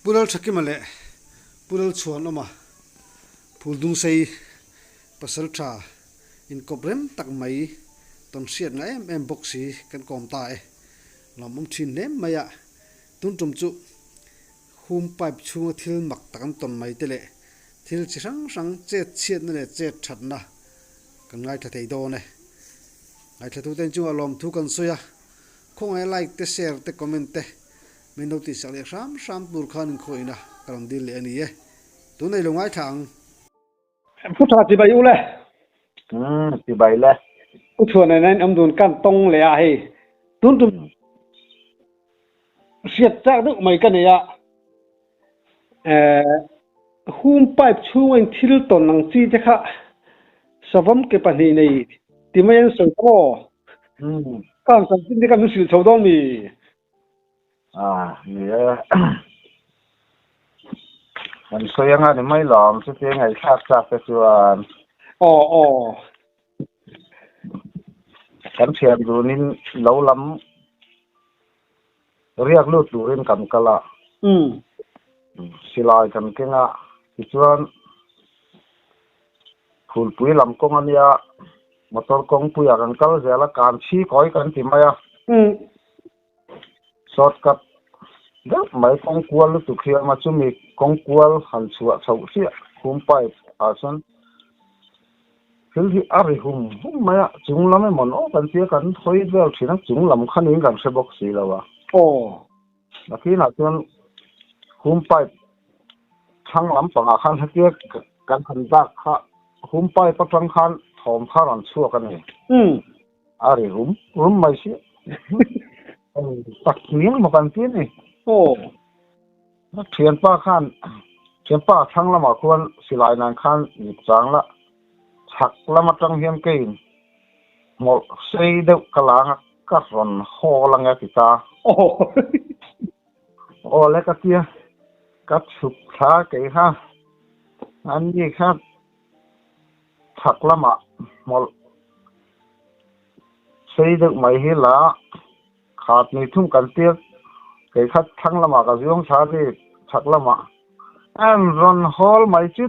Pu Lalthakima leh Pu Lalchhuanawma Phuldungsei pasaltha inkawp rem tak mai tawn hriat nga em em bawk si kan kawm ta e. Lawmawm thin hle mai a, tun tum chu hum pipe chhunga thil mak tak an tawn mai te leh thil chi hrang hrang chet chhiatna leh chet thatna kan ngaithla thei dawn e. Ngaithlatute chungah lawmthu kan sawi a, khawngaih like te share te comment te Min lo tihsak leh hram hram tur khan inkhawih ina ka rawn dil leh a ni e. Tunei lo ngaithla ang. Pu tha chibai u le. Umm chibai le. U chhuan nen in awm dun kan tawng leh a hei tun tum hriat chak deuh mai ka nei a eh hum pipe chhunga in thil tawn ang chi te kha savawm ke pahnih nei ti mai an sawi ta maw? Ka han sawi chin te kha min hrilh chho dawn mi? Ah, ni e. Kan sawi anga ni mai lawm, chutia ngaihthlak chak te chuan. Aw, aw. Kan thian dunin lo lam riak lut turin kan kal a. Umm. Silai kan keng a, tichuan Phulpui lam kawng a nia, motor kawngpuiah kan kal zel a, kan chhi kawi kan ti mai a. Umm. Shortcut deuh mai kawng kual lutuk hi a awm a, chumi kawng kual han chhuah chhoh hliah khum pipe ah chuan thil hi a ri hum hum mai a, chung lam emaw aw kan tia kan hawi vel thin a, chung lam kha niin kan hre bawk si lo a. Aw. Nakinah chuan khum pipe thlang lampangah khan hetia kan han dak kha khum pipe atang khan thawm kha rawn chhuak a ni. Umm. A ri rum rum mai si. Tak hniang maw kan ti a ni. Aw. Thianpa khan, thianpa thlang lamah khuan silai nan khan zuk chang la, chhak lam atang hian keiin hmawlh sei deuh ka lang a, ka rawn hawl ang e a ti ta. Aw. Aw le ka tia, ka chhuk thla kei kha, ani kha Chhak lamah hmawlh sei deuh mai hi la khat ni thung kan tir kei kha thlang lamah ka zuang thla ni chhak lamah an rawn hawl mai chu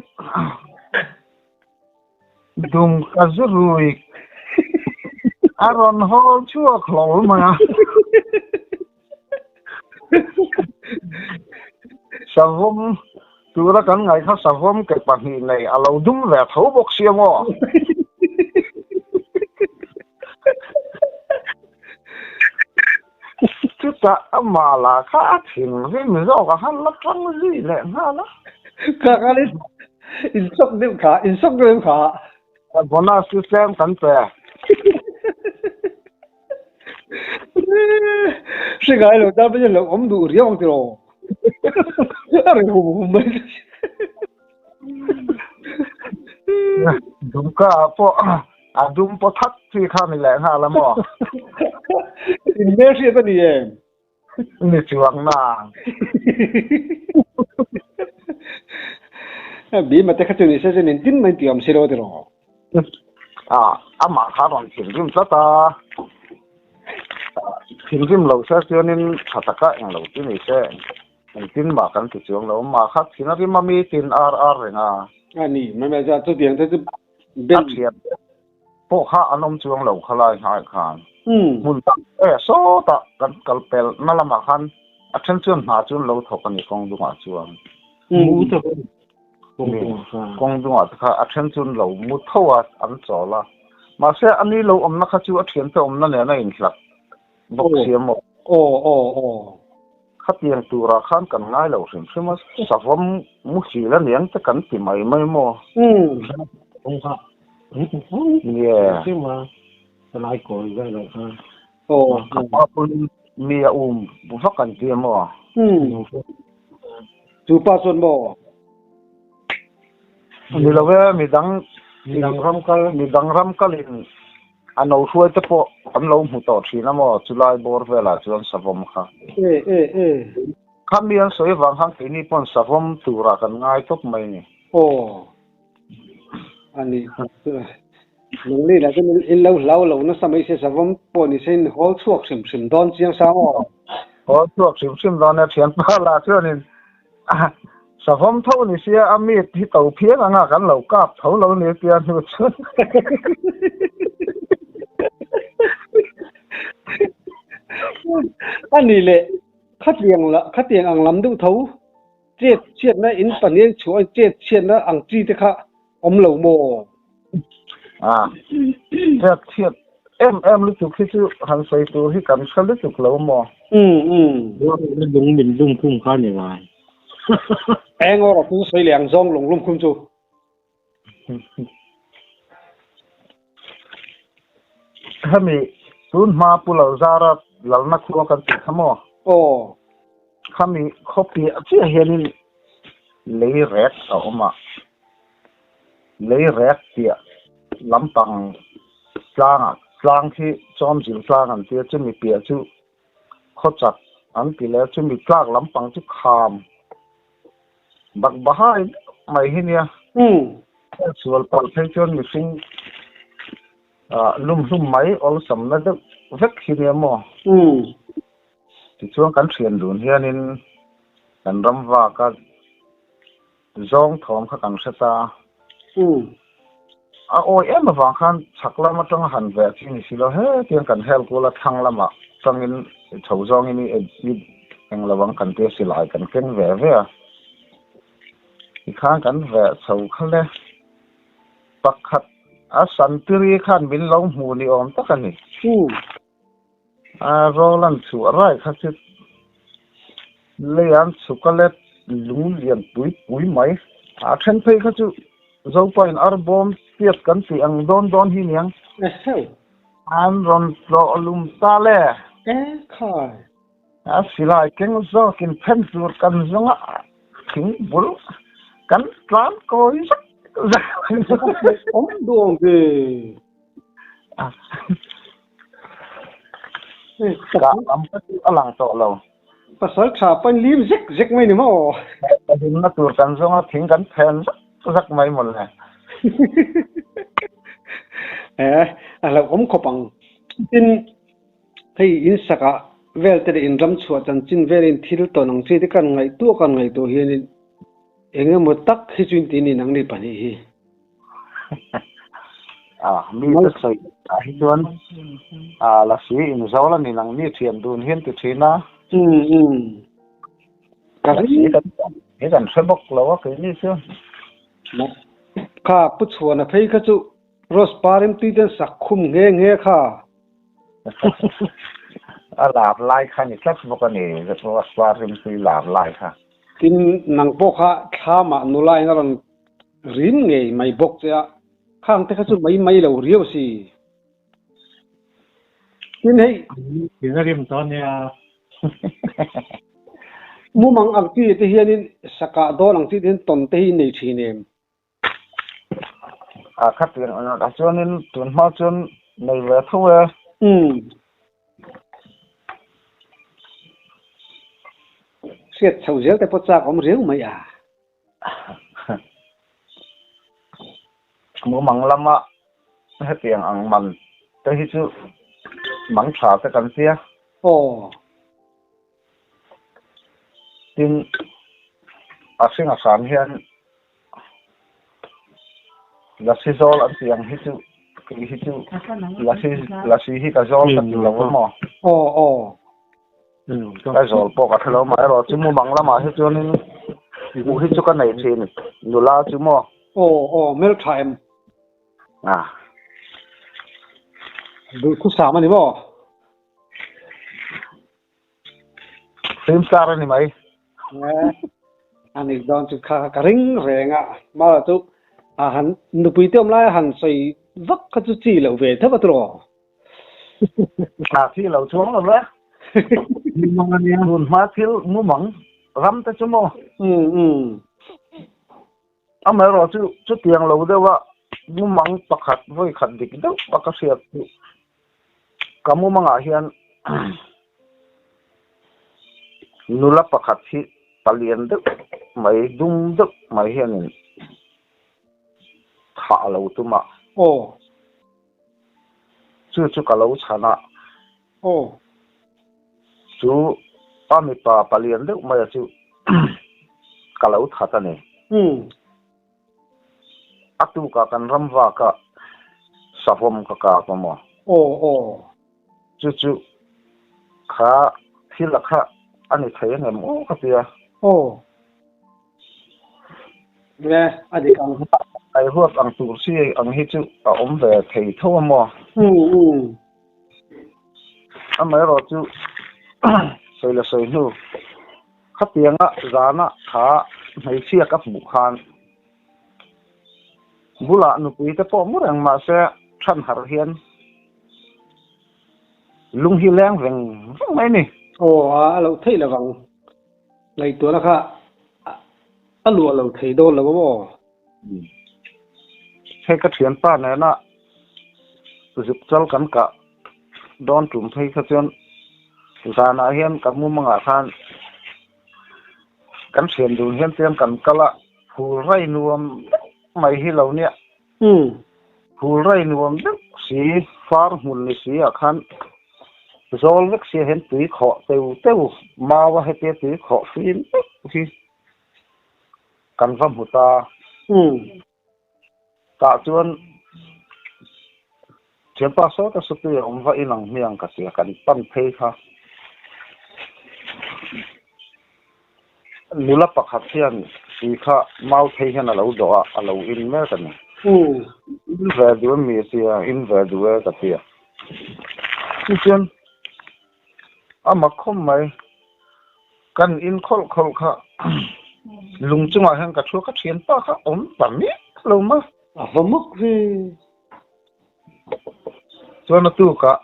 dum ka zu rui a rawn hawl chhuak hlawl mai a. Savawm tura kan ngaih kha savawm ke pahnih nei a lo dum ve tho bawk sia maw? Chutah amah lah kha a thinrim zawk a han la tang zui leh nghal a. Kha khan in sawk deuh kha, in sawk deuh kha. Bonus chu tlem kan pe. Hre ngai lo tan pawhin lo awm duh riau ang tiraw. A reh hum hum mai. Dumka ah pawh a dum pawh that chi kha ni leh nghal a maw? In hmelhriat a ni em? Ni chuang na. Bima te kha chu ni se chuan engtin mai tih awm si lo tiraw? A, amah kha rawn thinrim tlat a, thinrim lo se chuanin tha taka eng lo ti ni se, engtin mah kan ti chuang lo, amah kha thin a rim a mi tin ar ar reng a. A ni, mai mai chuan chutiang te chu ben. A thian te pawh kha an awm chuang lo khalai hnaiah khan. Hmun tak e sawtah kan kal pel na lamah khan a then chuan hna chu an lo thawk a ni kawng dungah chuan. Mu te Kawng dungah te kha a then chu an lo mu tho a, an chawl a. Mahse a ni lo awmna kha chu a thiante awmna nen a inhlat bawk si a maw? Aw aw aw. Khatiang turah khan kan ngai lo hrim hrim a, savawm muhil a niang te kan ti mai mai maw? Umm. Kawng kha Nge. Lai kawi vel ah khan. Aw. A pa pawn mi a um vak an ti a maw? Umm. Chu pa chuan maw? Ni lo e, midang Midang ram kal. Midang ram kalin a no hruai te pawh an lo hmu tawh thin a maw chulai bawr velah chuan savawm kha. E e e. Kha mi an sawi avang khan keini pawn savawm turah kan ngai tawp mai ni. Aw. A ni. Nangni lah chuan in lo hlau lo nasa mai se savawm pawh ni se in hawl chhuak hrim hrim dawn chiang sang aw. Hawl chhuak hrim hrim dawn e thianpa lah chuanin. Savawm tho ni sia a meat hi to phian anga kan lo kap tho lo ni tia hnu chuan. A ni leh khatiang la khatiang ang lam deuh tho chet chhiatna in pahnih an chhuah chet chhiatna ang chi te kha awm lo maw? A chet chhiat em em lutuk hi chu han sawi tur hi kan hre lutuk lo maw? Um um. Lung min lung khum kha ni ngai. Eng awr a chu sawi leh ang zawng lung lum khum chu. Hemi tun hma Pu Lalzara lalna khua kan tih kha maw? Aw. Khami khaw piah chiah hianin lei rek a awm a, lei rek piah lampang tlangah tlang khi Chawmzil tlang an tia chumi piah chu khaw chak an ti leh a, chumi tlak lampang chu kham Bakbahai deuh mai hi nia. Sual palh phei chuan mihring lum hlum mai awlsamna deuh vek hi nia maw? Tichuan kan thian dun hianin kan ram vaka zawng thawm kha kan hre ta. A awi em avang khan chhak lam atanga han veh chi ni si lo hetiang kan hel kual a thlang lamah tangin chho zawngin i eng lo ang kan tia silai kan keng ve ve a tikhan kan veh chho kha le pakhat a santiri khan min lo hmu ni awm tak a ni. A Roland chhuah rai kha chu leian chhuk a let lung lian pui pui mai. A then phei kha chu Zopain arbawm tiat kan tih ang dawn dawn hi niang. An rawn tlawh lum ta le. A silai keng zawkin phen tur kan zawng a, thing bul kan tlan kawi zak zak. Awm duang ve. Ka lam ka chu a lang tawh lo. Pasal tha pawn lim zek zek mai ni maw? Ka hlimna tur kan zawng a, thing kan phen zak zak mai mawle. Eh, a hlauhawm khawp ang. Tin, hei in sakah vel te leh in ram chhuah chanchin velin thil tawn ang chi te kan ngaihtuah kan ngaihtuah hianin eng emaw tak hi chu in ti ni nang ni pahnih hi. A mi te sawi ah hi chuan a lasi in zo la ni nang ni thian dun hian ti thin a. Lasi kan hi kan hre bawk lo a keini chu. Kha Pu Chhuana phei kha chu Rose Parim tui ten sak khum nghe nghe kha. A lar lai kha ni tlat bawk a ni Rose Parim tui lar lai kha. Tin nang pawh kha thlamah nula in a rawn Rin ngei mai bawk che a, khang te kha chu mai mai lo riau si. Tin hei. Tin a rim tawh nia. Mumang ang chi te hianin sakah dawn ang chi te hian tawn te hi in nei thin em? A khatin ah chuanin tun hma chuan nei ve tho e. Umm. Hriat chho zel te pawh chak awm riau mai a. Mumang lama hetiang ang man te hi chu mang tha te kan tia. Aw. Tin, a hring a hram hian lasi zawl an tih ang hi chu kei hi chu lasi lasi hi ka zawl ka ti lo a maw? Aw aw. Ka zawl pawh ka hre lo amaherawh chu mumang lamah hi chuanin hmuh hi chu ka nei thin nula chu maw? Aw aw hmeltha em? A. Duhthusam a ni maw? Film star a ni mai. A nih dawn chu kha ka ring reng a, mara chu a han nupui te awm lai a han sawi vak kha chu chi loh ve theuh a tiraw. A chi lo chuang lo ve. Mumang a nia. Tun hma thil mumang ram te chu maw? Um um. Amaherawh chu chutiang lo deuh a mumang pakhat vawi khat dik deuh a ka hriat chu ka mumangah hian nula pakhat hi palian deuh mai dum deuh mai hianin thah a lo tum a. Aw. Chu chu ka lo chhan a. Aw. Chu a mipa palian deuh mai a chu. ka lo that a ni. A tukah kan ram vakah savawm ka kap a maw? Aw aw. Chu chu kha thil a kha a ni thei angem aw ka ti a. Aw. Le, a dik ang. Kai huat ang tur si ang hi chu a awm ve thei tho a maw? Umm umm. Amaherawh chu sawi la sawi hnu khatianga zana kha hmeichhia ka hmuh khan bulah nupui te pawh mu reng mahse than harh hian lung hi leng veng veng mai a ni. Aw a loh theih lo vang. Ngaihtuahna kha a luah lo thei dawn lo a maw? Hei ka thianpa nena zuk chal kan kah dawn tum phei kha chuan zanah hian ka mumangah khan kan thian dun hian chuan kan kal a, phul rai nuam deuh mai hi lo nia. Phul rai nuam deuh si, far hmun ni si ah khan zawl vek sia hian tui khawh teu teu mau a hetia tui khawh fim deuh hi kan va hmu ta. Tah chuan thianpa sawta sawtui a awm va inang hmiang ka tia kan pan phei kha. Nula pakhat hian tui kha mau phei hian a lo dawh a, a lo in mek a ni. In ve duh em mi a tia, in ve duh e ka tia. Chu chuan a mak khawp mai. Kan in khawlh khawlh kha lung chungah hian ka thu a, ka thianpa kha awm ta miah lo ma. A va mak ve. Chuan a tukah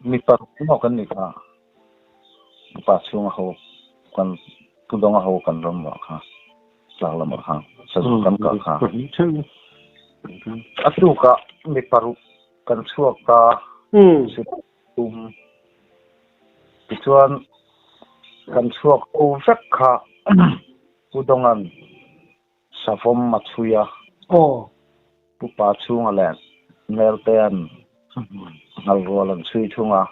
mipa maw kan nih kha, mipa chhunga ho kan pu dawnga ho kan ram vah kha tlak lamah kha sazuk kan kah kha. A tukah mipa ruk kan chhuak ta tum. Tichuan kan chhuak ho vek kha Pu Dawnga'n savawm a chhui a. Aw. Pu Pa chhunga leh Meltea'n ngal rual an chhui thung a.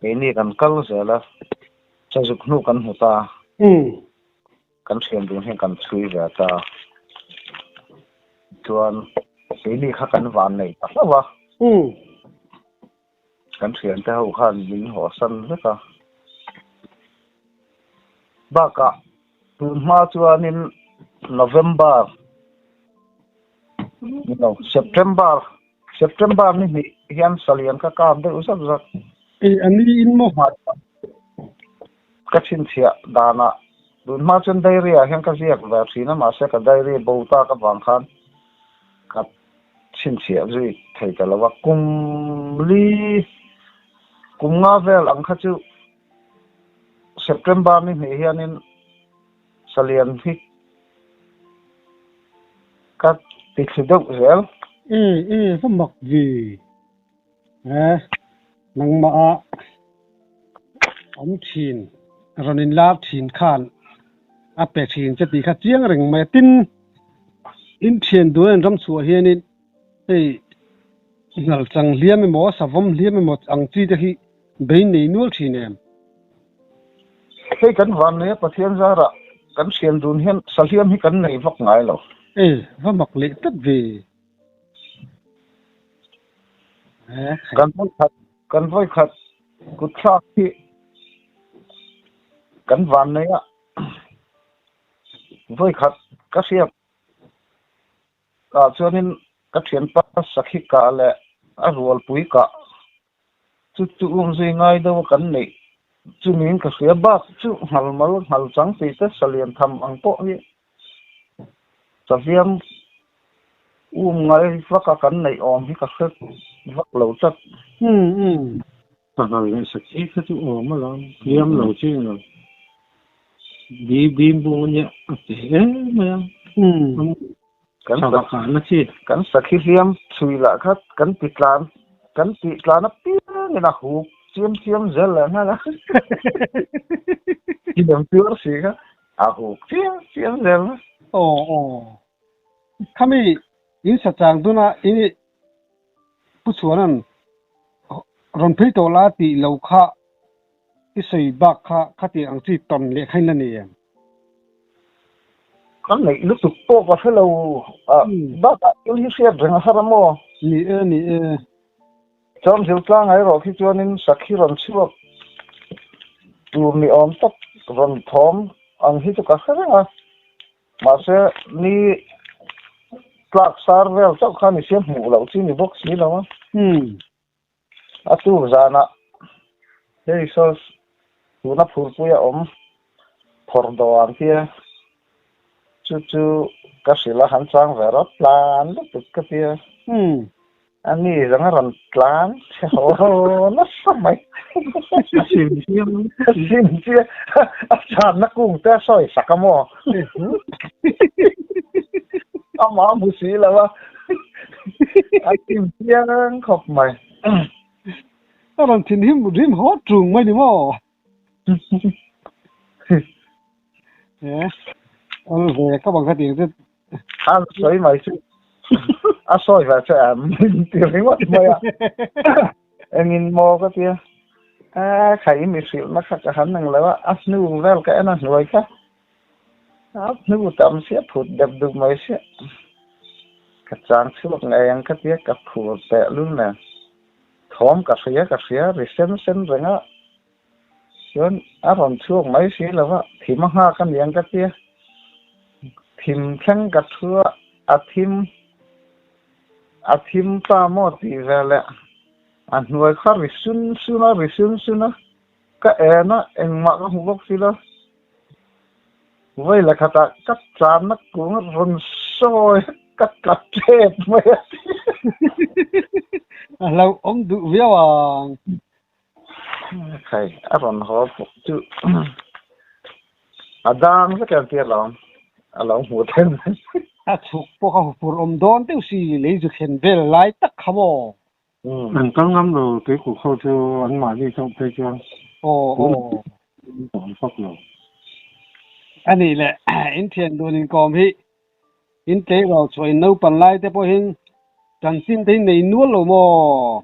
Keini kan kal zel a, sazuk hnu kan hmu ta. Kan thian dun hian kan chhui ve ta. Chuan keini kha kan van nei ta hlauh a. Kan thiante ho khan min haw san vek a. Bakah tun hma chuanin November ni lo September September ni hnih hian salian ka kap deuh zak zak. E a ni in maw? Ka chhinchhiah danah tun hma chuan diary ah hian ka ziak ve thin a mahse ka diary bo tak avang khan ka chhinchhiah zui thei ta lo a. Kum li kum nga vel ang kha chu September ni hnih hianin salian hi ka ti thli deuh zel. E e va mak ve. E nangmah a awm thin rawn in lar thin khan a pe thin che tih kha chiang reng mai a. Tin, in thian duh en ram chhuah hianin hei ngalchang hliam emaw savawm hliam emaw ang chi te hi Bei nei nual thin em? Hei kan van nei a Pathian zarah kan hrian dun hian sahliam hi kan nei vak ngai lo. E, va mak leh tlat ve. E, Kan vawikhat, kan vawikhat kutthlak hi kan van nei a vawikhat ka hriat ah chuanin ka thianpa sakhi kah leh a rualpui kah Chu chu um zui ngai deuh a kan neih chu niin ka hria bak chu nghal mal nghal chang tih te salian tham ang pawh hi sahliam um ngai vak a kan neih awm hi ka hre vak lo tlat. Umm umm. Sanghal leh sakhi kha chu awm a lo hliam lo chi lo. Bi bim bung a nia a ti em mai a. Umm. Kan kan sakhi hliam chhui lah kha kan ti tlan kan tih tlan apiang in a huk chiam chiam zel leh nghal a hliam tuar si kha a huk chiam chiam zel a. Aw aw khami in sa chang duna i pu chhuanan rawn phei tawh la tih lo kha. I sawi bak kha khatiang ang chi tawn leh kha in la nei em? Kan neih lutuk pawh ka hre lo a, bakah thil hi hriat reng a har a maw? Ni e, ni e. Chuan Zirtlang erawh khi chuanin sakhi rawn chhuak tur ni awm tak rawn thawm ang hi chu ka hre reng a, mahse ni tlak sar vel chauh kha ni sia hmuh loh chi ni bawk si lo a. A tuk zanah hei saw tuna phurpui a awm phawrh dawh ang tia chu chu ka hrilh a han chang ve rawt tlan lutuk ka tia. A ni zang a rawn tlan chhe haw haw nasa mai. A sim chiang. A sim chiang. A chhanna kung te a sawi sak a maw? Amah hmu si lo a. A sim chiang khawp mai. A rawn thin him rim haw tung mai ni maw? E, al ve ka bang kha tiang chu. An sawi mai chu a sawi ve che em min ti ringawt mai a. Engin maw ka tia. A khai mi hrilh na kha ka han ang lo a, a hnu vel ka en a hnuai kha. A hnu tam sia phut dep dup mai sia. Ka chang chhuak ngei ang ka tia ka phur teh lul nen. Thawm ka hria ka hria ri sen sen reng a. Chuan a rawn chhuak mai si lo va, thim a nghak a niang ka tia. Thim thleng ka thu a, a thim a thim ta maw tih veleh a hnuai kha ri sun sun a, ri sun sun a, ka en a, engmah ka hmu bawk si lo. Vawi la khatah ka channa kung a rawn sawi a, ka tla tep mai a. A hlauhawm duh viau ang. Khai, a rawn haw bawk chu a dang vek em tia lo a lo hmuh theih mai. A chhuk pawh kha huphurh awm dawn deuh si, lei zu thlen vel lai tak kha maw? An kal ngam lo tuikuk ho chu an mahni chauh phei chuan tun an fak lo. A nih leh in thian dun inkawm hi in tleirawl chhuah in naupan lai te pawhin chanchin te hi nei nual lo maw?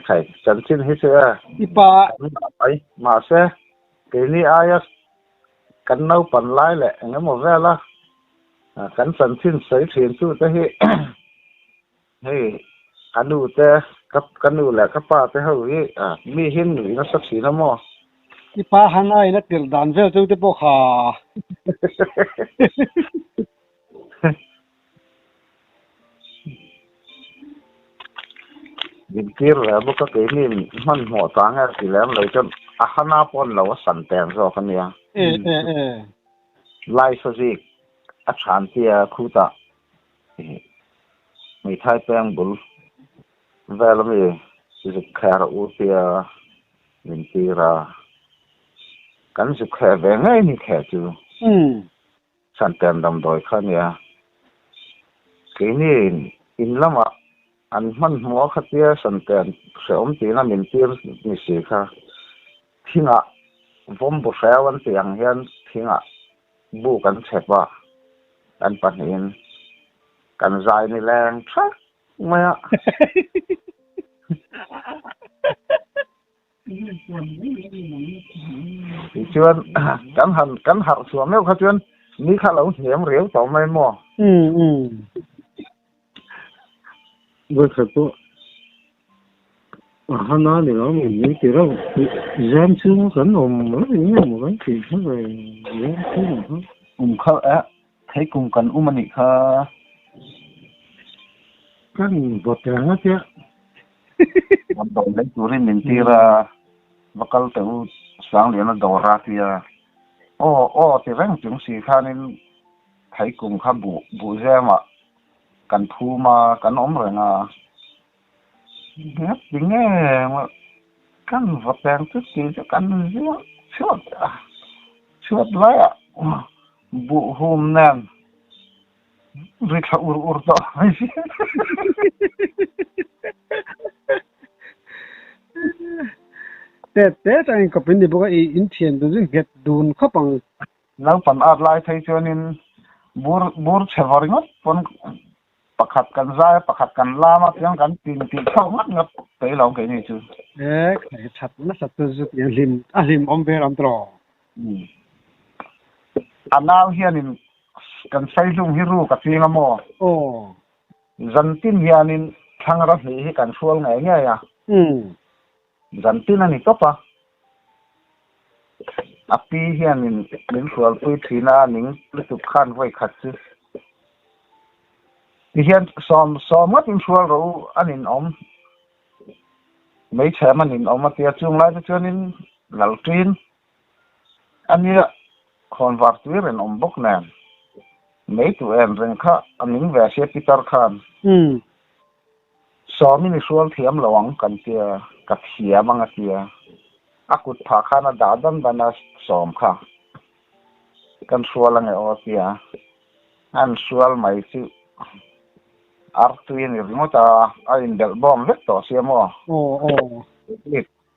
Khai, chanchin hi chu e. I pa. Mai, mahse, keini aia kan naupan lai leh eng emaw vela kan chanchin sawi thin chu te hi hei ka nu te, ka nu leh ka pa te ho hi mi hi nuih nasa thin a maw? I pa han a in a tirh dan vel chu te pawh kha. Intir ve bawk a keini hmanhmawh ta nge ti lem lo chuan a hana pawn lo a san teng zawk a nia. Life a zik a than tia khutah hmeithai peng bul vel ami zuk kher a u tia min tir a, kan zuk kher ve ngei ni kher chu. Santen damdawi kha nia. Keini in lamah an hmanhmawh a khatia Santen hrehawm tiin a min tir ni si kha. Thingah vawm bu hreu an tih ang hian thingah bu kan chhep a, kan pahnihin kan zai ni leng thak mai a. Tichuan kan han kan harh chhuah meuh kha chuan ni kha lo hniam riau tawh mai maw? Vawikhat pawh a hana ni lo min min ti reuh zam chhunga kan awm reng nge maw kan tih kha ve zam chhung kha. Um kha eh theikum kan um a nih kha. Kan vawt reng a tia. Damdawi lei turin min tir a, va kal teh u Sangliana dawr a tia, aw aw ti reng chung si khanin theikum kha buh buh zemah kan phum a, kan awm reng a, nghet ti nge kan va peng chu ti chu kan ziak chhuat a, chhuat laiah buh hum nen Ri thla ur ur tawh mai si. Te te atangin kawp in ni bawk a, i in thian dun chu nghet dun khawp ang. Naupang at lai phei chuanin bur bur chhe va ringawt pawn Pakhat kan zai a, pakhat kan lam a, tiang kan tin tih chauh ngat ngat peih lo keini chu. E khai that nasa chu chu tiang hlim a hlim awm ve ram tawh. A nau hianin kan saihlum hi ruk a ching a maw? Aw. Zantin hianin thlangra hnih hi kan hrual ngei ngei a. Zantin a ni tawp a. A pi hianin min hrualpui thin a, ning lutuk khan vawi khat chu tihian sawm sawm ngatin hrual rawh u, a ninawm hmeichhem a ninawm a tia chung lai te chuanin Lalṭin a nia khawnvar tui reng awm bawk nen mei tu en reng kha a ning ve sia Pitar khan. Sawmin i hrual thiam lo ang kan tia, ka thiam ang a tia. A kut phah khan a dah dan dan a sawm kha. Kan hrual ange aw a tia. An hrual mai chu artui a ni ringawt a, a inbelh bawm vek tawh sia maw? Aw aw.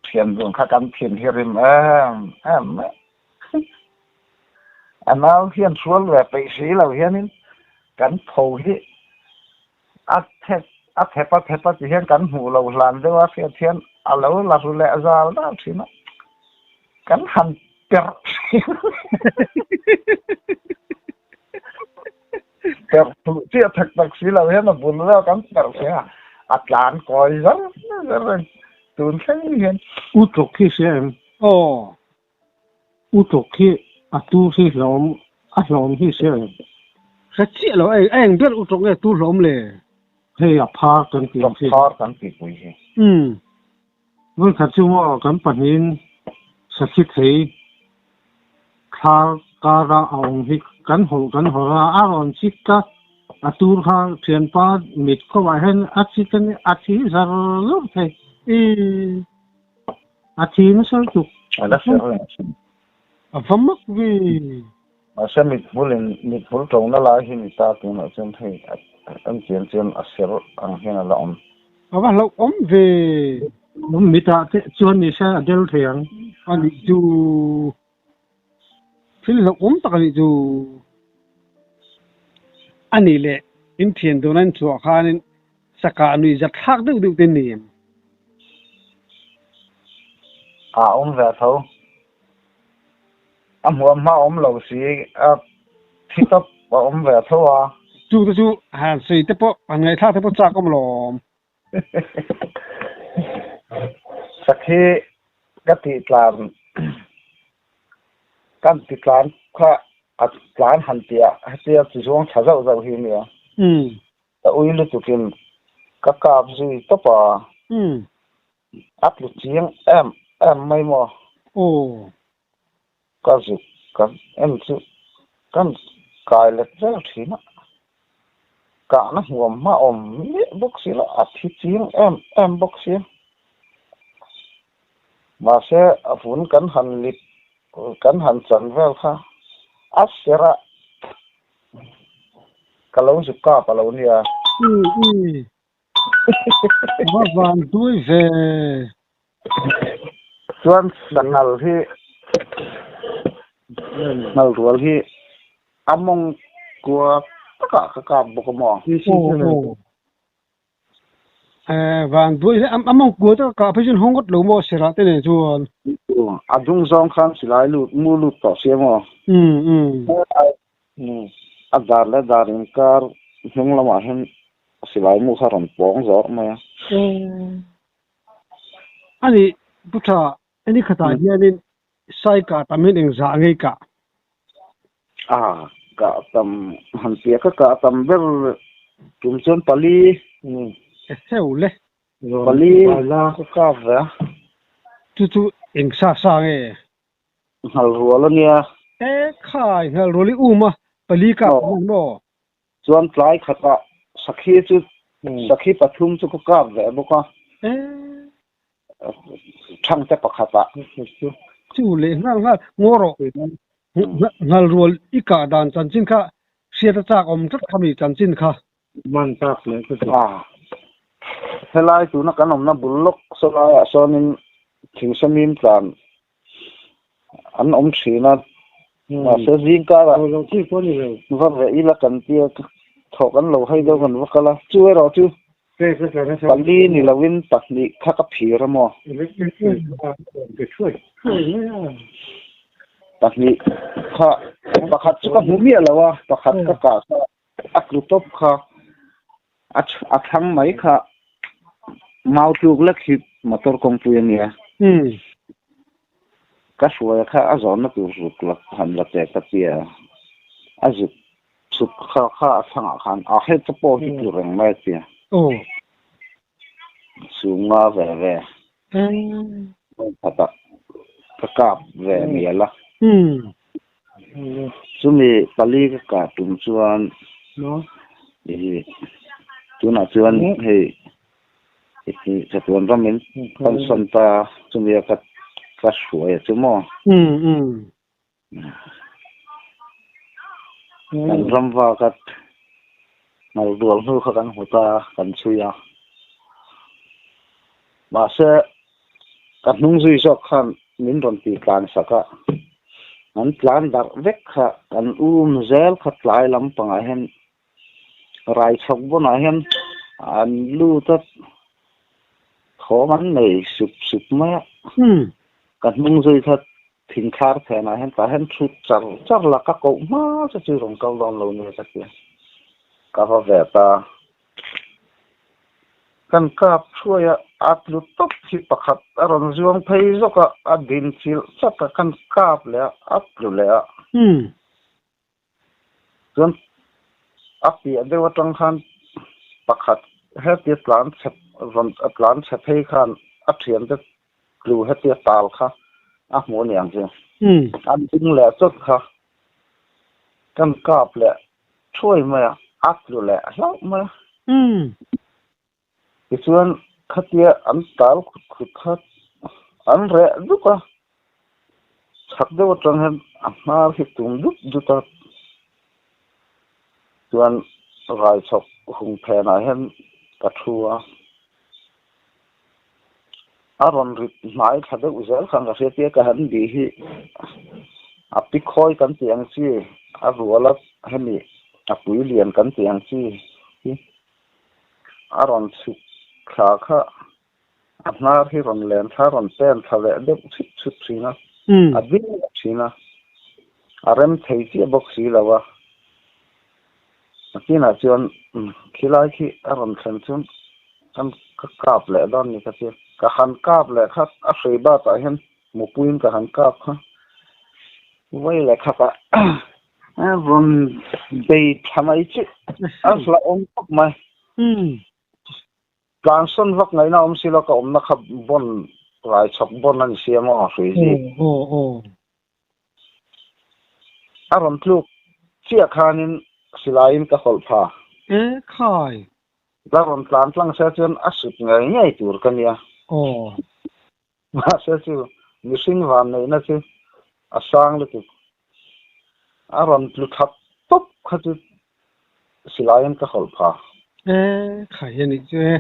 Thian dun kha kan thin hi rim em em mai. A nau hian hrual ve peih si lo hianin kan tho hi A thep a thep a thep a ti hian kan hmuh lo hlan deuh a hriat hian a lo la ru leh zal dal thin a, kan han perh thin perh thuh chiah thak tak si lo hian a bul vel kan perh thin a, a tlan kawi zar zar reng tun thleng hian. U tluk hi hria em? Aw. U tluk hi a tu hi hlawm a hlawm hi hria em? Hre chiah lo ei a eng ber u tluk nge tu hlawm le? Hei a phar kan tih ang chi. Phar kan tih pui hi. Umm. Vawikhat chu maw kan pahnihin sakhi thei thlar kara a awm hi kan hawlh kan hawlh a, a rawn chik a, a tur kha thianpa mit khawah hian a chik a nia, a thi zar zawr thei. Umm. A thi nasa lutuk. A la ser reng asin. A va mak ve. Mahse mithmul in mithmul tona lai hi ni ta tunah chuan hei an chian chuan a ser ang hian a la awm. A va hlauhawm ve. Mitah te chuan ni se a del thei ang. A nih chu thil hlauhawm tak a nih chu. A nih leh in thian dun a in chhuah khanin Saka nui zat thlak deuh deuh te ni em? A awm ve tho. A hmuam hma awm lo si, a thi tawp a awm ve tho a. Chu te chu han sawi te pawh, han ngaihthlak te pawh chak awm lawm. Sakhi ka tih tlan, kan ti tlan kha a tlan han tih ah hetia chi zuang tha zauh zauh hi nia. Ka ui lutukin ka kap zui tawp a, a tlu chiang em em mai maw? Aw. Ka zuk ka en chu kan kai let vel thin a, kahna hmuam hma awm miah bawk si lo, a thi chiang em em bawk sia. Mahse a vun kan han lip kan han chan vel kha a ser a. Ka lo zuk kap a lo nia. Ui va van dui ve. Chuan sanghal hi ngal rual hi a mawng kua takah ka kap bawk a maw? Van duai hle a mawng kua taka kah phei chuan hawng ngawt lo maw serah te nen chuan. A dung zawng khan silai lut mu lut tawh sia maw? A dar leh dar inkar hnung lamah hian silai mu kha rawn pawng zawr mai a. Ani Pu Tha, ani khatah hianin Sai kah tam hian engzah ngei kah? A, kah tam han piah ka kah tam ber tum chuan pali ni. E heu le. Pali ka kap ve a. Chu chu eng sa sa nge? Nghal rual a nia. E khai, nghal rual i um a, pali kap tam ang maw? Chuan tlai khatah sakhi chu, sakhi pathum chu ka kap ve bawk a. E. Thangte pakhatah chu leh nghal nghal ngaw rawh nghal rual i kah dan chanchin kha hriat a chak awm tlat kha mi chanchin kha. Man tak leh ka ti. A helai tuna kan awmna bul lawk saw laiah sawnin thingsamim tlan an awm thin a, mahse zing karah va reh ila kan tia. Thawh kan lo hai deuh kan va kal a, chu erawh chu pali ni lovin pahnih kha ka phir a maw? Pahnih kha pakhat chu ka hmu miah lo a, pakhat ka kah kha a tlu tawp kha a thlang mai kha mau tluk lek hi motor kawngpui a nia. Ka hruai kha a zawnna tur zuk la han la che ka tia a zuk chhuk kha kha a thlangah khan a he te pawh hi tlu reng mai a tia. Aw. Chhunga ve ve. Khatah ka kap ve mial a. Chumi pali ka kah tum chuan i tunah chuan hei chatuan ramin pansawn ta chumi a ka ka hruai a chu maw. Kan ram vak a ngal dual hnu kha kan hmu ta a, kan chhui a. Mahse, ka hnung zui zawk khan min rawn ti tlan sak a, an tlan darh vek kha kan um zel kha tlai lampangah hian rai chhawk bunah hian an lut a, thawm an nei sup sup mai a. Ka hnung zui kha Thingthlar phenah hian tah hian thu char char la ka koh hma che chu rawn kal dawn lo nia ka ti a, ka va ve ta. Kan kap thuai a, a tlu tawp hi pakhat a rawn zuang phei zawk a, a din chilh chat a, kan kap leh a, a tlu leh a. Chuan a piah deuh atang khan pakhat hetia tlan chhe rawn a tlan chhe phei khan a thiante tlu hetia tal kha a hmuh a ni ang chu. An ding leh chawt kha kan kap leh thuai mai a, a tlu leh hlauh mai a. Tichuan khatia an tal khut khut kha an reh duk a, chhak deuh atang hian a hnar hi tum dut dut a, chuan raichhawk hung phenah hian ka thu a, a rawn rit hnai thla deuh zel khan ka hria tia ka han bih hi a pi khawi kan tih ang chi a rual a hemi a pui lian kan tih ang chi hi. A rawn chhuk thla kha a hnar hi rawn len thla rawn pen thla leh deuh chhip chhip thin a, a ding leh thin a, a rem thei chiah bawk si lo a. A kinah chuan khilai khi a rawn thlen chuan kan ka kap leh dawn ni ka tia, ka han kap leh kha a hrei batah hian mupuiin ka han kap kha vawi leh khatah Rawn bei tha mai chu a hlauhawm khawp mai. Tlansawn vak ngaihna awm si lo ka awmna kha bawn rai chhawk bawn a ni si a maw hrui zik. A rawn tluk chiah khanin silaiin ka hawlh pha. E khai. La rawn tlan tlang sia chuan a sut ngei ngei tur ka nia. Mahse chu mihring van neihna chu a sang lutuk. A rawn tlu that tawp kha chu silaiin ka hawlh pha. E, khai a nih chu e.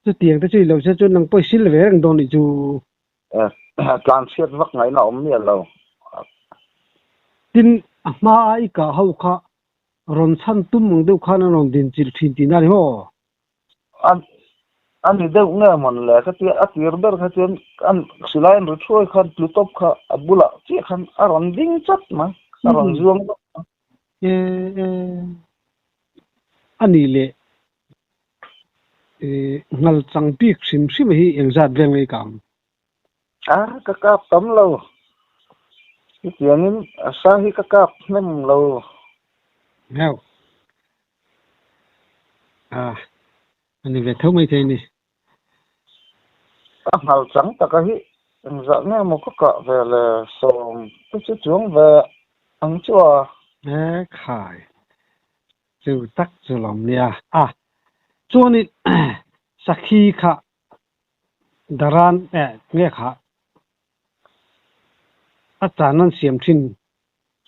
Chutiang te chu i lo hria chuan nang pawh i sil ve reng dawn nih chu. E, tlanchhiat vak ngaihna a awm miah lo. Tin, a hma a i kah ho kha rawn chhan tum ang deuh khan an rawn din chilh thin tihna a ni maw? A ni deuh nge mawn le ka tia a tir ber kha chuan an silai an ri thuai khan tlu tawp kha a bulah chiah khan a rawn ding chat mai a rawn zuang deuh mai. E e a ni le e ngal chang bik hrim hrim hi engzat vel ngei ka ang. A ka kap tam lo chutiangin a sa hi ka kap hnem lo. Heuh. A a ni ve tho mai thei a ni. A nghal chang taka hi engzah nge maw ka kah ve le sawm te chu chuang ve ang chu a. E khai chu tak chu lawm nia. A chuanin sakhi kha daran eh nge kha a chan an siam thin.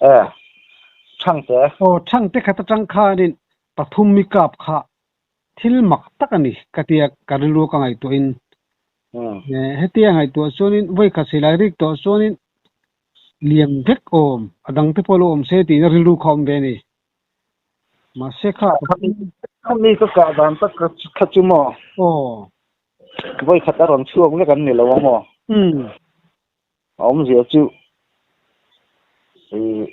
E, Thangte. Aw, Thangte khat atang khanin pathum mi kap kha thil mak tak a ni ka tia ka rilru ka ngaihtuahin. Hetia ngaihtuah chuanin vawi khat silai rik tawh chuanin liam vek awm, a dangte pawh lo awm se tiin a rilru kha a awm ve a ni. Mahse kha Khami ka kah dan tak kha chu maw? Aw. Vawi khat a rawn chhuak vek an ni lo a maw? Umm. A awmzia chu i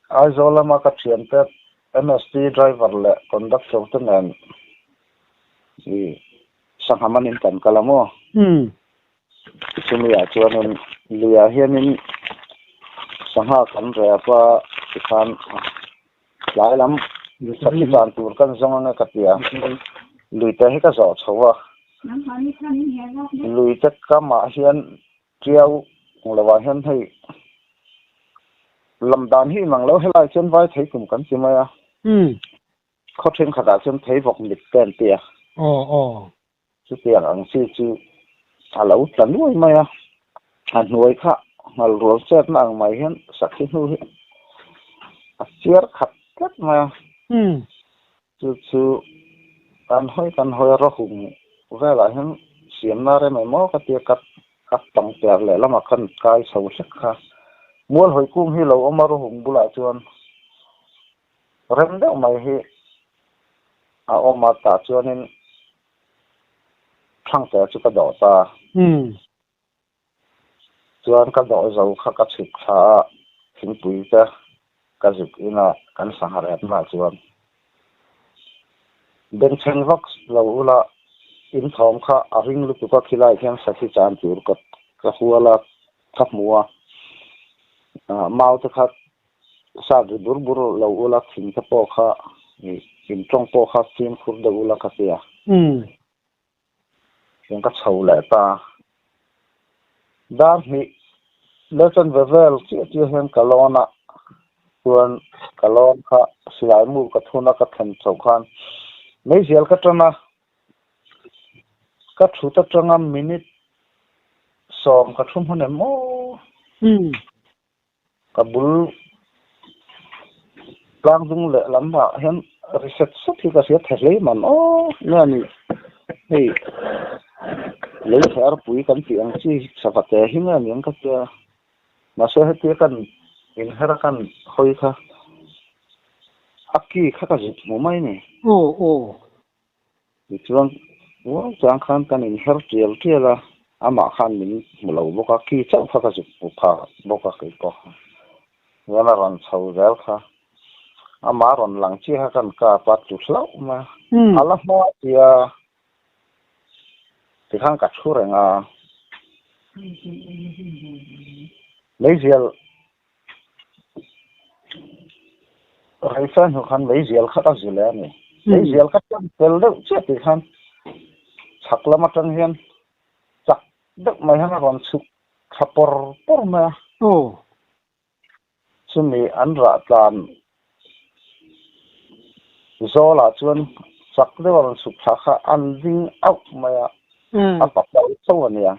Aizawl lama ka thiante MST driver leh conductor te nen i sangha manin kan kal a maw? Umm. Chumi ah chuanin luiah hianin sangha kan rep a tikhan tlai lam sakhi chan tur kan zawng anga ka ti a, luite hi ka zawh chho a, luite kamah hian tiau lo ah hian hei lam dan hi inang lo helai chuan vai thei kum kan ti mai a, khaw thenkhatah chuan thei vawk mit te an ti a. Aw aw. Chutiang ang chi chu a lo tla nuai mai a, a hnuai kha ngal rual chetna ang mai hian sakhi hnu hi a chiar khat tlat mai a. Chu chu kan hawi kan hawi a rawhung velah hian siamna rem emaw ka tia ka ka pang per leh lamah khan kai chho hlek kha. Mual hawi kung hi lo awm a rawhung bulah chuan rem deuh mai hi a awm a tah chuanin Thangte chu ka dawh ta. Chuan ka dawh zo kha ka chhuk thla a, thingpui te ka zuk in a, kan sangha rep lah chuan bengchheng vak lo ula in thawm kha a ring lutuk a khilai khian sakhi chan tur ka ka hual a, ka hmu a, mau te kha Sat ri bur bur lo ula thing te pawh kha in tawng pawh kha fimkhur deuh ula ka tia. Chuan ka chho leh ta. Dar hnih leh chuan ve vel chiah chiah hian ka lawn a, chuan ka lawn kha silai mu ka thun a ka thlen chhoh khan meizial ka tan a, ka thut atanga minute 10 ka thu hman em aw. Ka bul tlang dung leh lamah hian ri set set hi ka hria tha hle man aw nge a ni hei lei theh arpui kan tih ang chi sava te hi nge a ni ang ka tia mahse hetia kan inher a kan hawi kha a ki kha ka zut hmu mai a ni. Aw aw. Tichuan, uau chang khan kan inher tial tial a, amah khan min hmu lo bawk a, ki chauh kha ka zuk hmu pha bawk a kei pawh kha. Chuan a rawn chho zel kha, amah a rawn lang chiah kha kan kap a tlu hlauh mai a, a la hma tia tikhan ka thu reng a. Meizial Rei hnu khan meizial kha ka zu leh a ni. Meizial ka tan fel deuh chiah tih khan chhak lam atang hian chak deuh mai hian a rawn chhuk thla pawr pawr mai a. Chumi an rah tlan zawlah chuan chak deuh a rawn chhuk thla kha an ding auh mai a, a pa hlo tho a nia.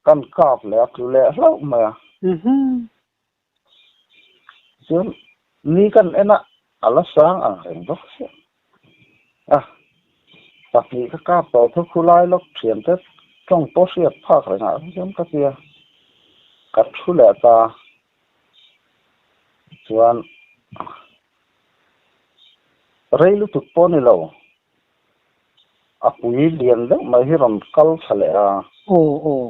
Kan kap leh a tlu leh hlauh mai a. Chuan ni kan en a, a la sang ang reng bawk sia. A, pahnih ka kap tawh thu khu lai lawk thian te tawng pawh hriat phak reng ah chuan ka tia. Ka thu leh ta. Chuan rei lutuk pawh ni lo. A pui lian deuh mai hi rawn kal tha leh a. Aw aw.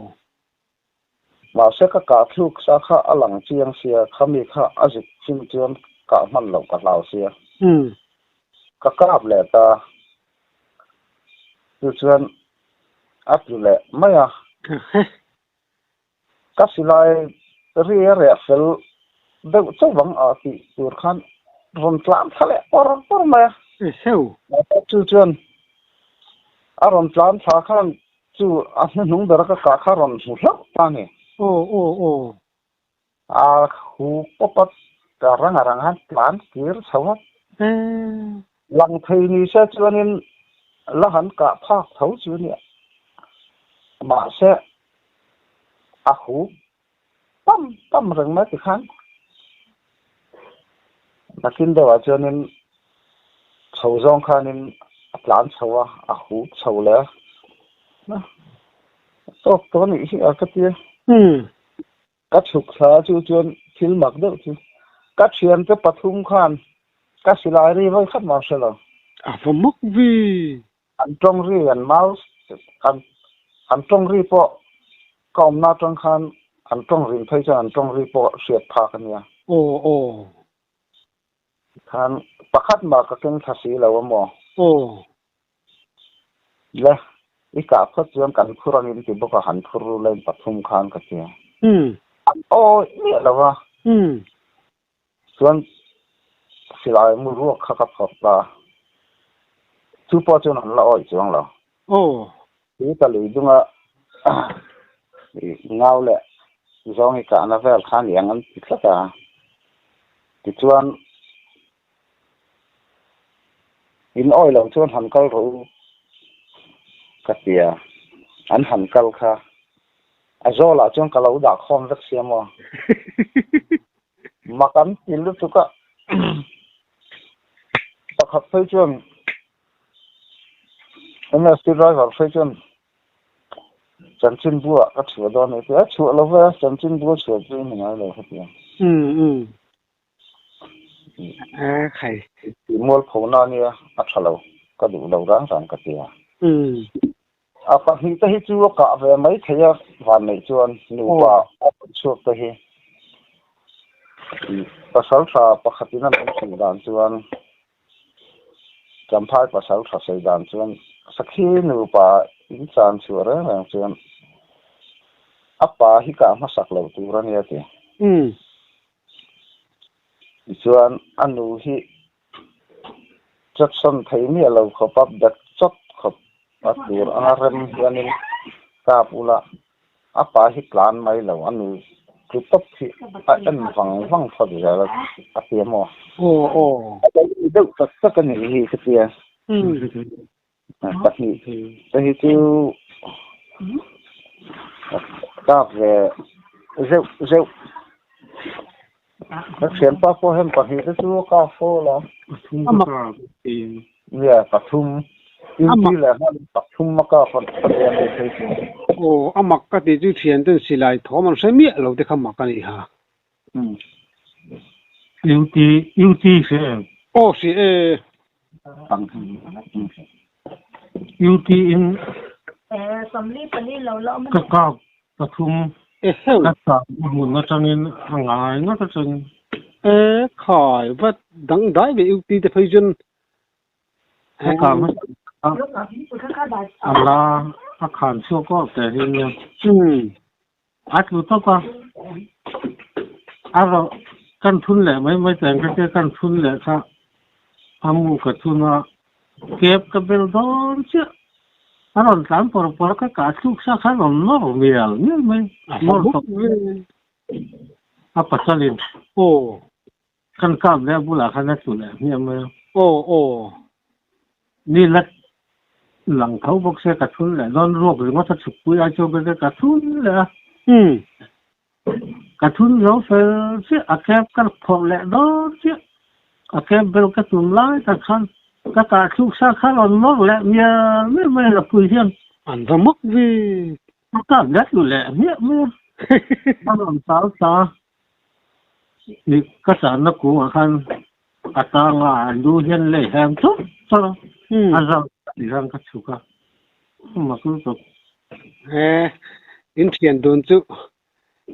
Mahse ka kah thluk sa kha a lang chiang sia, khami kha a zuk chin chuan kah hman loh ka hlau sia. Ka kap leh ta. Chu chuan a tlu leh mai a. Ka silai ri a reh fel deuh chauh vang a tih tur khan rawn tlan thla leh pawr pawr mai a. Mahse chu chuan a rawn tlan thla khan chu a hnuhnung bera ka kah kha rawn hmu hlauh ta a ni. Aw aw aw. A hu pawp a ka rang a rang khan tlan kir chho a. Lang thei ni se chuanin la han kah phak tho chu nia. Mahse a hu pam pam reng mai tikhan nakin deuhah chuanin chho zawng khanin a tlan chho a, a hu chho leh a, a tawk tawh a nih hi a ka ti a. Ka chhuk thla chu chuan thil mak deuh chu ka thiante pathum khan. Ka silai ri vawi khat mah hre lo. A va mak ve. An tawng ri an mau an an tawng ri pawh ka awmna atang khan an tawng rin phei chuan an tawng ri pawh hriat phak a nia. Aw aw. Khan pakhat mah ka keng thla si lo a maw? Aw. Le, i kah phawt chuan kan phur angin ti bawk a, han phur ru lane pathum khan ka tia. An awi miah lo a. Chuan silai mu ruak kha ka phawrh ta a, chu pawh chuan an la awih chuang lo. Aw. Chu ka lui dunga ngau leh zawng i kahna vel kha ni ang an ti tlat a. Tichuan in awih loh chuan han kal rawh u ka ti a, an han kal kha a zawlah chuan ka lo dah khawm vek sia maw. Mak an ti lutuk a, pakhat phei chuan MST driver phei chuan chanchinbu ah ka chhuah dawn a ni a, chhuah lo ve a, chanchinbu a chhuah chu i ni ngai lo hetiang. A khai. Tih mualpho na ania a tha lo, ka duh lo rang rang ka ti a. A pahnih te hi chu a kah ve mai thei a van neih chuan nupa a rawn chhuak te hi pasal tha pakhatin a lo hmuh dan chuan Champhai pasal tha sawi dan chuan Sakhi nupa in chan chhuah reng reng chuan a pa hi kah hmasak loh tur a nia ti. Tichuan a nu hi Jackson thei miah lo khawp a bet chawt khawp a tur anga rem hianin kap ula a pa hi tlan mai lo a nu tlu tawp hi a en vang vang phawt zel a tia maw? Aw aw. A lo ni deuh tak tak a nih hi ka tia. Pahnih te hi chu kap ve zeuh zeuh. Ka thianpa pawh hian pahnih te chu a kap fo la. Nia pathum UT leh hman pathum a kap a nia ni phei chu. Aw a mak ka tih chu thian ten silai thawm an hre miah lo te kha mak a nih ha. UT UT hre em? Aw hre e. UT in ka kap pathum ka kap hmun atangin a ngai ngawt atangin. E khai vat dangdai ve UT te phei chuan Ka kah hmasa a la a khan chhuak awk teh hi nia. A tlu tawp a, a rawh kan thun leh mai mai teng ka tia kan thun leh kha a mu ka thun a, kep ka bel dawn chiah. A rawn tlan pawr pawr a, ka kah thluk sa kha a rawn nawr mial mial mai, nawr tawp a pasalin. Aw. Kan kap leh a bulah khan a tlu leh hmiah mai a. Aw aw. Ni la lang tho bawk se ka thun leh dawn ruak ringawt a chhukpui ai chuan ka ka thun leh a. Umm. Ka thun zo fel chiah a cab ka phawrh leh dawn chiah. A cab bel ka tum lai tak khan ka kah thluk sa kha rawn nawr leh mial mial mai a lapui hian. An va mak ve. Ka kap leh tlu leh hmiah mai a. A rawn tal ta. Ka channa kungah khan a tanga a lu hian lei hem chawrh chawrh a, a zau tih hian ka chhuk a, mak lutuk. He in thian dun chu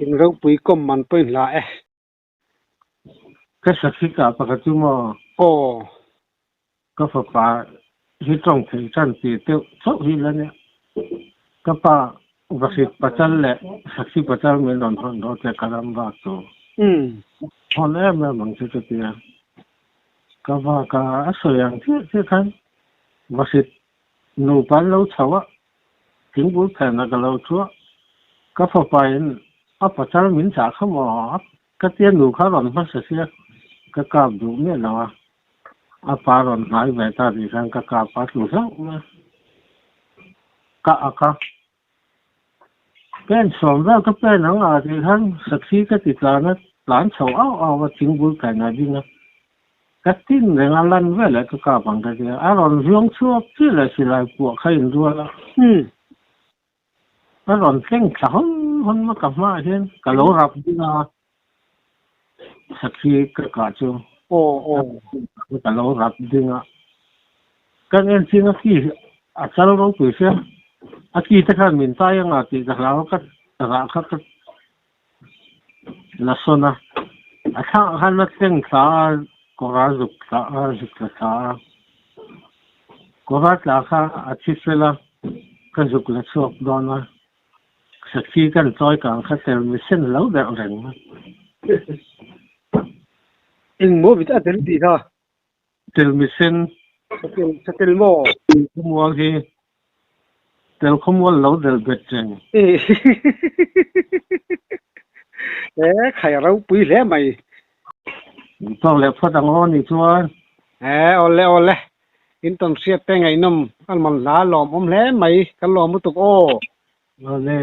in ropui kawm man pawhin hla e. Ka sakhi kah pakhat chu maw? Aw. Ka fapa hi tawng theih tan tih deuh chauh hi la nia. Ka pa Vahrit Pachal leh Sakhi Pachal min rawn hawn rawh che ka ram vak chu. Hawn em em ang che ka ti a. Ka vak a, a sawi ang chiah chiah khan Vahrit nupa an lo chho a, thingpui phenah ka lo thu a. Ka fapa in a pachal min chah kha maw? Ka tia nu kha rawn hmasa sia, ka kap duh miah lo a. A pa rawn hnai ve ta tih khan ka kap a tlu hlauh mai a. Ka ak a. Pen sawm vel ka pen ang a tih khan sakhi ka ti tlan a, tlan chho au au a, thingbul kaina ding a. Ka tin reng a, lan veleh ka kap ang ka ti a. A rawn zuang chhuak chiah leh silai puah kha inrual a. A rawn tleng thla hawn hawn a ka hmaah hian ka lo rap ding a, sakhi ka kah chu. Aw aw. Ka lo rap ding a. Kan en ching a ki a chal ropui sia. A ki te khan min tai anga tih ka hlau a ka rah kha ka la sawn a. A thlangah khan a tleng thla a, kawr a zuk thla a, zuk tla thla a. Kawr a tla kha a thi fel a, ka zuk la chhuak dawn a. Sakhi kan chawi kang kha tel mi sen lo deuh reng. Eng maw vit a tel tih kha? Tel mi sen. Satel, satel maw? Khawmual hi tel khawmual lo del bet reng. E khai ropui hle mai. Tawk leh phawt ang aw nih chuan. E awle awle. In tawn hriat te ngaihnawm a man hla lawmawm hle mai. Kan lawm lutuk aw. Awle.